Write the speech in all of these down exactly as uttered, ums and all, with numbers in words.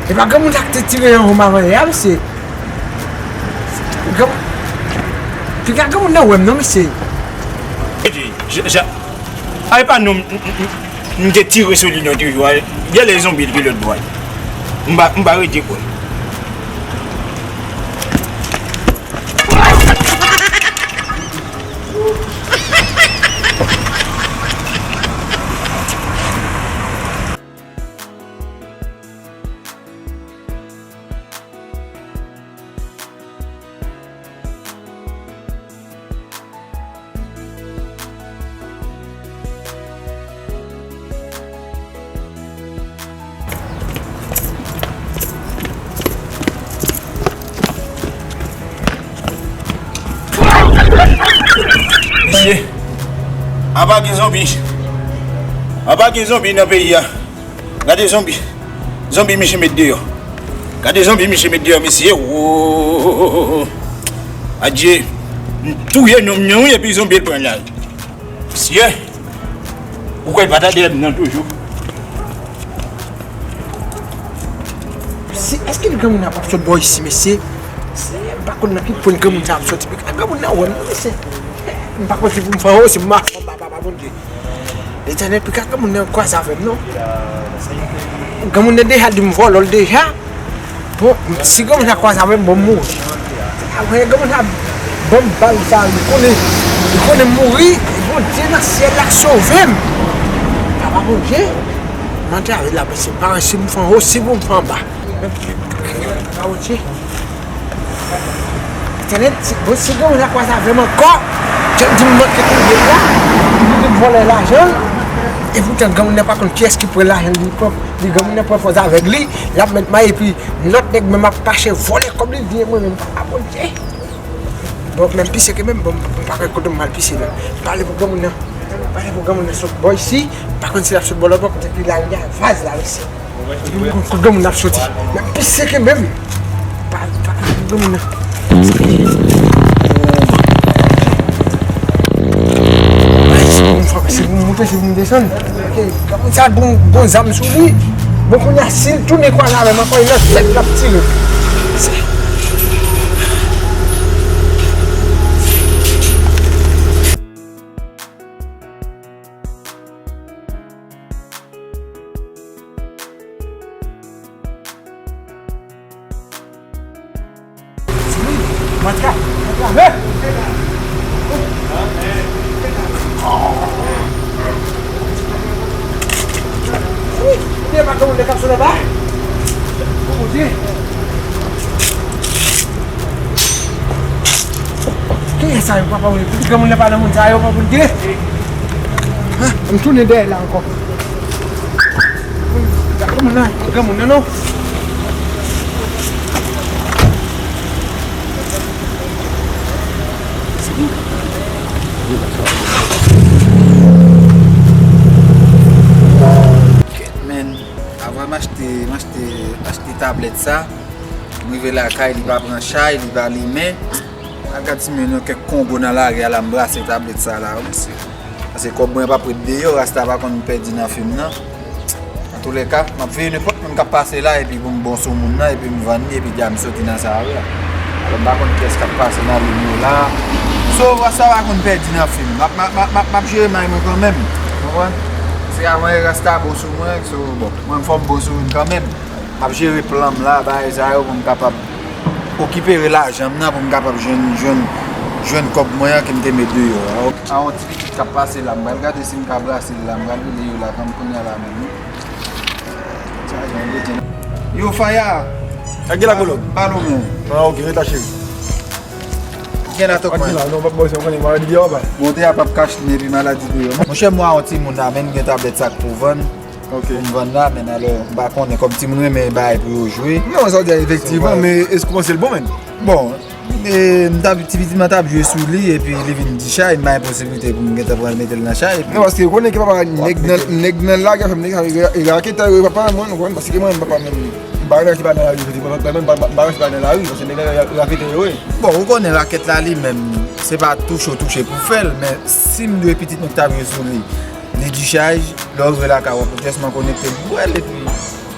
E pa granmoun sa ki te tire yon homme avan yè a, mesye. Gran... Piga granmoun nan wè m non, mesye. Ede, ja, ja. A, e pa non, m, m, m, m te tire sou li non toujou a. Gade zonbi depi lòt bò a. M pa, m pa rete kwè. Mesye, apa gen zonbi? Apa gen zonbi nan peyi a? Gade zonbi. Zonbi misye met deyò. Gade zonbi misye met deyò, mesye. Woo. Adye. M touye nonm nan wi, epi zonbi l pran lari. Mesye. Ou kwè l pa ta dèyè m nan toujou? Si, èske granmoun nan p ap sot bò isi, mesye? Se, m pa konn nan ki pwen granmoun sa ap soti. Granmoun nan wè m, mesye. M pa konn si pou m fè anwo, si pou m mache anba, papa Bondye. Letènèl, piga granmoun nan kwaze avè m non. Granmoun nan deja di m vòlò l deja. Bon, si granmoun sa kwaze avè m, bon, m mouri. Apre granmoun sa ban m bal sa, li konnen, li konnen m mouri, Bondye nan syèl la sove m. Papa Bondye, m antre avè l la, mesye, pa si m fè anwo, si pou m fè anba. Papa Bondye. Tande, si, bon, si granmoun sa kwaze avè m ankò, jan di m manke touye l la, li vin vòlè lajan l, epoutan granmoun nan pa konn kiyès ki pran lajan l, li pran, li granmoun nan pran pòz avèg li, l ap met may, epi lòt nèg menm ap mache vòlè kòb li, li vin mwen menm, papa Bondye. Bon, menm pise ke menm, bon, m pa konn kote m al pise la. Pale pou granmoun nan, pale pou granmoun nan sot bò isi, m pa konn si l ap sot bò lòt bò, kote ki lari a, vaz la, mesye. Epi m konn kote granmoun ap soti. Men pi seke menm. Pa, pa, granmoun nan. Ay, se pou m frape, se pou m monte, se pou m desann. Ok, granmoun sa gon, gon zam sou li. Bon, kounye a, si l tounen kwaze avè m ankò, e nan tèt l ap tire. Kiyès sa yo, papa, wi? Pitit granmoun nan pa nan moun sa yo, papa, wi. Ha, m tounen dèyè la ankò. Granmoun nan, granmoun nan, non. Kèt, men, apre m achte, m achte, achte tablèt sa. M rive lakay, li pa pran chay, li pa limen. Al gad si m jwenn yon kèk Kongo nan lari a la, m brase tablèt sa la, wi, mesye. Paske kòb mwen p ap ret deyò, rasta pa konn pèdi nan fim nan. Antoulèka, m ap veye nenpòt moun k ap pase la, epi pou m bon sou moun nan, epi m vann li, epi di a m soti nan sa a, wi. Alò, m pa konn kiyès k ap pase nan liy yo la. So, rasta pa konn pèdi nan fim. M ap, m ap, m ap, m ap, m ap jere may mwen kanmenm. Ou konprann? Se avan e rasta bon sou mwen, so, bon, mwen fò m bon sou moun kanmenm. M ap jere plan m la, bagay sa yo pou m kapab okipere lajan m nan, pou m kapab jwenn, jwenn, jwenn kòb mwen an ke m te met deyò a. A yon ti pitit k ap pase la, m pral gade si m ka brase l la, m pral rele yo la, tann kounye a la menm, wi. Yo, Faya! Sa k gen la, Kolo? M pale w, men. Ah, ok, rete la, cheri. Gen la, tok mwen. Sa k gen la? Non, m ap bò, se yon konnen maladi deyò, ba. Monte a p ap kache, epi maladi deyò. Monchè, mwen a yon timoun la, men, m gen tablèt sa k pou vann. Ok. Pou m vann la, men alò, m pa konnen, kòm timoun renmen bagay pou yo jwe. Non, sa w di a efektivman, men èske w panse l bon menm? Bon, e, m t ap, ti pitit mwen t ap jwe sou li, epi li vin di chay, m pa gen posiblite pou m gentan pran l mete l nan chay, epi... Non, paske ou konnen ke papa nèg nan, nèg nan lage, nèg sa, e raketè yo, papa mwen, ou konprann, paske mwen, papa menm, m pa renmen ki pa nan lari, m pa renmen ki pa nan lari, paske nèg nan raketè yo ye. Bon, ou konnen rakèt la li menm, se pa touche w touche pou fè l, men si m dwe pitit mwen ki t ap jwe sou li, li di chay, lè w rive lakay, w ap jès konekte l pou wè l, epi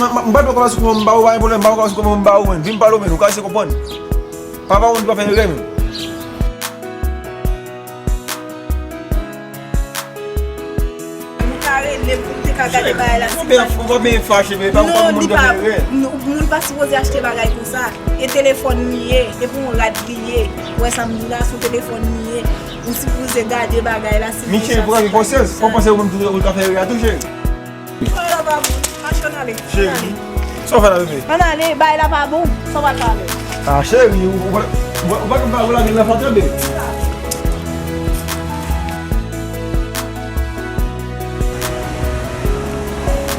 m pa dwe kòmanse konprann, m ba ou pa gen pwoblèm, m pa kòmanse konprann, m ba ou menm. Vin pale w menm, ou ka eseye konprann. Papa moun ki pa fè erè menm. Nou ka rele pou nou te ka gade bagay la. Ou pa byen fache, men pa konprann moun ki pa fè erè. Non, li pa, moun pa sipoze achte bagay konsa. E telefòn li ye, e pou yon rad li ye. Ou wè sa m di w la, se yon telefòn li ye. Ou sipoze gade bagay la, si Miche, pran konsyans, pran konsyans, ou menm tou, ou ka fè erè a tou, cheri. Ann ale, ann ale. Cheri, sa w fè la, bebe? Ann ale, bagay la pa bon, sa w pral fè avè l? Ah, cheri, ou, ou, ou, ou pa ka ba ou lage nan fatra, bebe.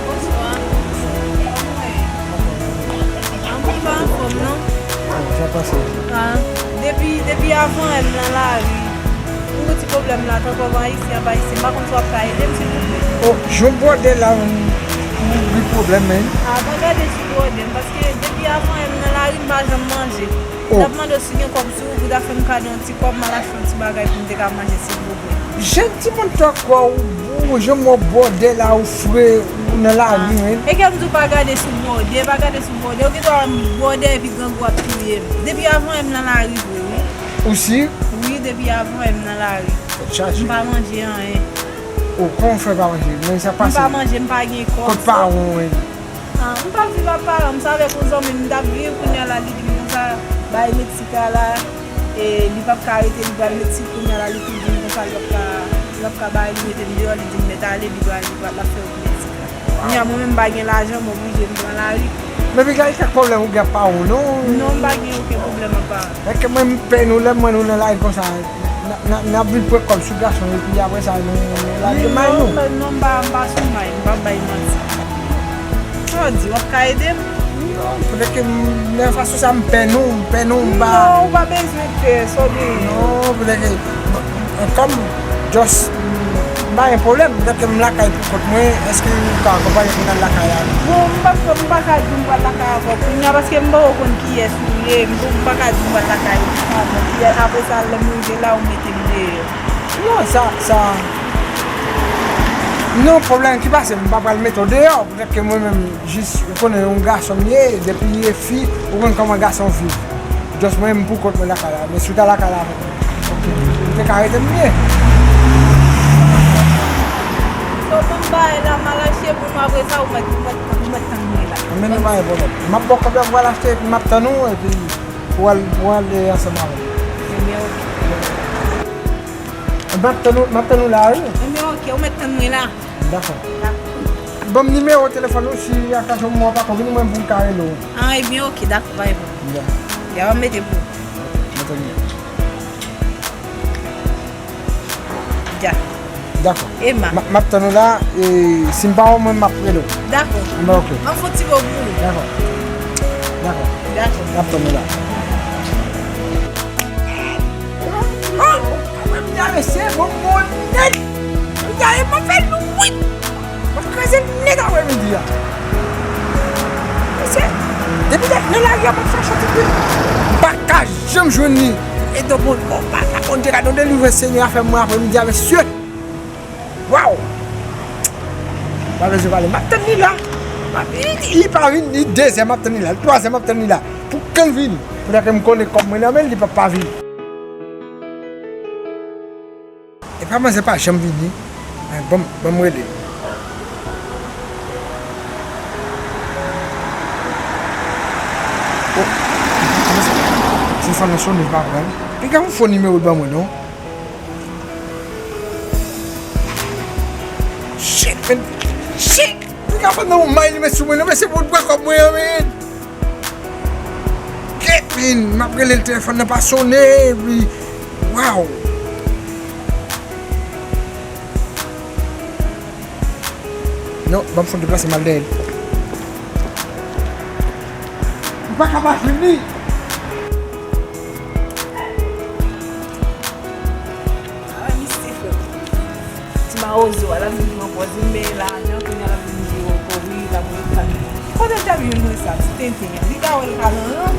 Bonswa. Anmwe, pa anfòm, non? Sa pase? Ah. Avan m nan lari, m gon ti pwoblèm la, tankou anvan ayisyen, anvan ayisyen, m pa konn si w ap ka ede m, silvouplè. Oh, jan w bwòde la, m, m gen pwoblèm, men. Ah, pa gade sou bwòde m, paske depi avan m nan lari, m pa janm manje. Oh. M t ap mande w si gen kòb sou ou, pou w ta fè m kado yon ti kòb, m al achte yon ti bagay pou m te ka manje, silvouplè. Jèn timoun twò kò ou, ou jan w bwòde la, ou fre, ou nan lari, men. E ke m di w pa gade sou bwòde, pa gade sou bwòde, ou gen dwa wè m bwòde epi grangou ap touye m. Depi avan m nan lari vre, wi. Ou si? Wi, depi avan m nan lari. Tèt chaje. M pa manje anyen. O, kòman w fè pa manje? Men sa pase. M pa manje, m pa gen kòb. Kot paran w ye? Ah, m pa viv ak paran m, se avèk yon zanmi m m t ap viv, kounye a la, li di m konsa, bay Meksika la, e li p ap ka rete, li pral Meksik, kounye a la, li tou di m konsa, li p ap ka, li p ap ka bay, li mete m deyò, li di m mèt ale, li pral, li pral, l ap fè wout Meksik la. Kounye a, mwen menm, m pa gen lajan, m oblije, m pran lari. Men piga gen kèk pwoblèm ou gen ak paran w, non? Non, m pa gen okenn pwoblèm ak paran m. Èske mwen m pèn ou lè m wè nou nan lari konsa? N a, n a, n ap vin pran kòb sou gason epi apre sa nou, nou lage may nou. Non, non, m pa, m pa sou may, m p ap bay manti. Sa w di, w ap ka ede m? Non, poutèt ke m, nan fason sa m pèn ou, m pèn ou, m pa. Non, ou pa bezwen pè, sa w bezwen. Non, poutèt ke, kòm, just, m pa gen pwoblèm, poutèt ke m lakay pou kont mwen, èske ou ka akonpaye m nan lakay la? Bon, m pa, m pa ka di w m pral lakay avè w kounye a, paske m poko konn kiyès ou ye, m, m pa ka di w m pral lakay ou avè kiyès, apre sa, lè m rive la, ou mete m deyò. Non, sa, sa. Non, pwoblèm ki pase, m pa pral mete w deyò. Poutèt ke mwen menm, jis, ou konnen yon gason m ye, depi e fi, ou konn kòman gason viv. Just mwen menm pou kont mwen lakay la. Men si w ta lakay la avè m, ok, m te ka rete m byen. So, ban m bagay la, m al achte pou nou, apre sa, ou mèt, ou mèt, ou mèt tann mwen la. Men nou pa gen pwoblèm. M ap ba w kòb la, m pral achte, epi m ap tann ou, epi ou al, ou ale ansanm avè m. Ebyen, ok. M ap tann ou, m ap tann ou la, wi. Ebyen, ok, ou mèt tann mwen la. Dakò. Dakò. Ban m nimewo telefòn ou, si a ka fè yon moman w pa ka vini, mwen pou m ka rele w. Ah, ebyen, ok, dakò, pa gen pwoblèm. Ya. Ya, w ap mete pou. Mete pou. Ya. Dakò. Emma. M a, m ap tann ou la, e si m pa wè w, mwen, m ap rele w. Dakò. Ebyen, ok. Ban m fè yon ti bo pou ou. Dakò. Dakò. Dakò. M ap tann ou la. Oh, oh, oh, mesye, bon, bon, nèt. Mesye, m ap fè lwit. M ap kraze nèt aprèmidi a. Mesye, depi nan lari a, m ap chache yon ti pi. M pa ka janm jwenn li. E donk, bon, bon, pa, pa, Bondye ka donde li vre, Senyè a fè mwen aprèmidi a, mesye. Waw! Pa bezwen pale. M ap tann li la. M ap, li, li pa vin, li dezè, m ap tann li la. Li twazè, m ap tann li la. Pou kan l vini? Poutèt ke m konnen kòb mwen nan men l, li p ap pa vini. E pa manzè pa janm vini. Men ban m, ban m rele. Oh, telefòn nan sonnen, li pa pran. Piga yon fo nimewo l ban mwen, non? Shit, man. Shit! Piga fò nan yon may li met sou mwen, non, men se pou l pran kòb mwen an, men. Get, men, m ap rele l, telefòn nan pa sonnen, epi, waw. Non, ban m fon deplase m al dèyè l. Ou pa ka pa jwenn li. Ah, misye, frè m. Ti mawozo a, l ap vin pran pòz li, men lajan, kounye a l ap vin di yo, kouri, l ap retan. Kote l t ap jwenn mwen sa, ti tenten an? Li ka wè l ka nan lang.